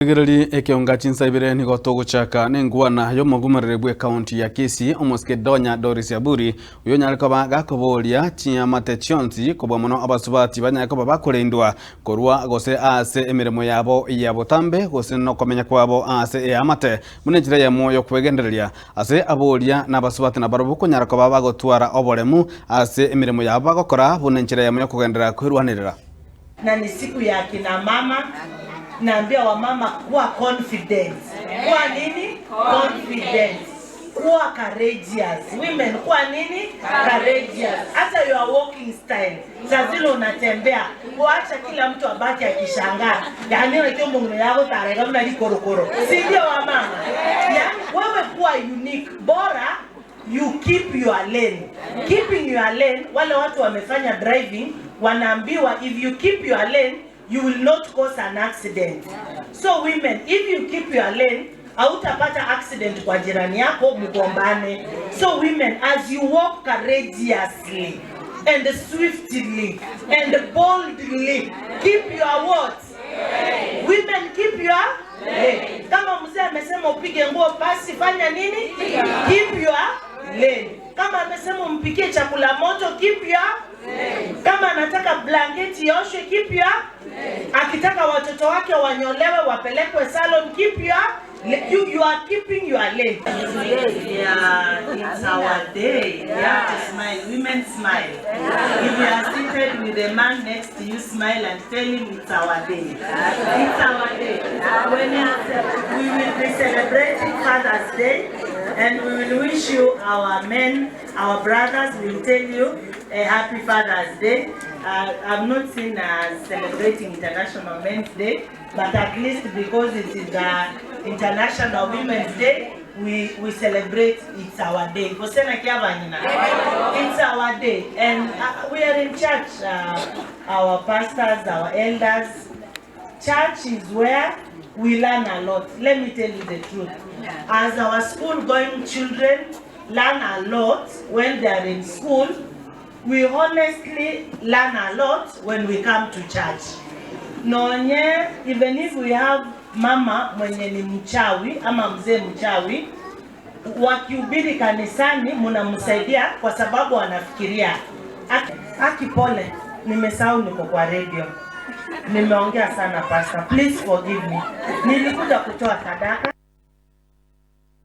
Rigereria ekeonga chinsa ibere nigo togochaka nengwana y'omogumereri bw'ekaunti ya Kisii omosike Donya Doris Aburi oyo onyare koba gakoboria chiamate chionsi kobua mono abasubati banyare koba bakorendwa korwa gose ase emeremo yabo ya botambe gose nokomenya kwabo ase eamate buna enchera eyemo y'okwegendereria ase aboria na abasubati nabarobwo konyara koba bagotwara oboremu ase emeremo yabo bagokora buna enchera eyemo y'okogenderera kwerwanerera. Na ni siku ya akina mama, naambia wamama kuwa confident. Kuwa nini? Confident. Kuwa courageous. Women kuwa nini? Courageous. Hata your walking style. Saa zile unatembea, wacha kila mtu abaki akishangaa. Yaani naki omong'ina oyo agotara iga buna rikorokoro. Si ndio wamama? Yaani wewe kuwa unique. Bora You keep your lane. Keeping your lane, wale watu wamefanya driving wanaambiwa if you keep your lane you will not cause an accident. So women, if you keep your lane hautapata accident kwa jirani yako mgombane. So women, as you walk courageously and swiftly and boldly, keep your what? Women keep your lane. Kama mzee amesema upige nguo pasi, fanya nini? Keep your lane. Kama amesema umpikie chakula moto, keep your lane. Kama anataka blanketi ioshwe, keep your lane. Akitaka watoto wake wanyolewe wapelekwe salon, keep your You, you are keeping your lane. Yeah, it's our day. You have to smile. Women smile. If you are seated with a man next to you, smile and tell him it's our day. It's our day. When it's, we will be celebrating Father's Day and we will wish you, our men, our brothers, will tell you a happy Father's Day. I've not seen us celebrating International Men's Day. But at least because it is the International Women's Day, we, we celebrate it's our day. Gose naki abanyina? It's our day. And uh, we are in church, uh, our pastors, our elders. Church is where we learn a lot. Let me tell you the truth. As our school-going children learn a lot when they are in school, We honestly learn a lot when we come to church. Nonye even if we have mama mwenye ni mchawi ama mzee mchawi, wakihubiri kanisani munamsaidia kwa sababu anafikiria. Aki, aki pole, nimesahau niko kwa radio. Nimeongea sana pastor, please forgive me. Nilikuja kutoa sadaka.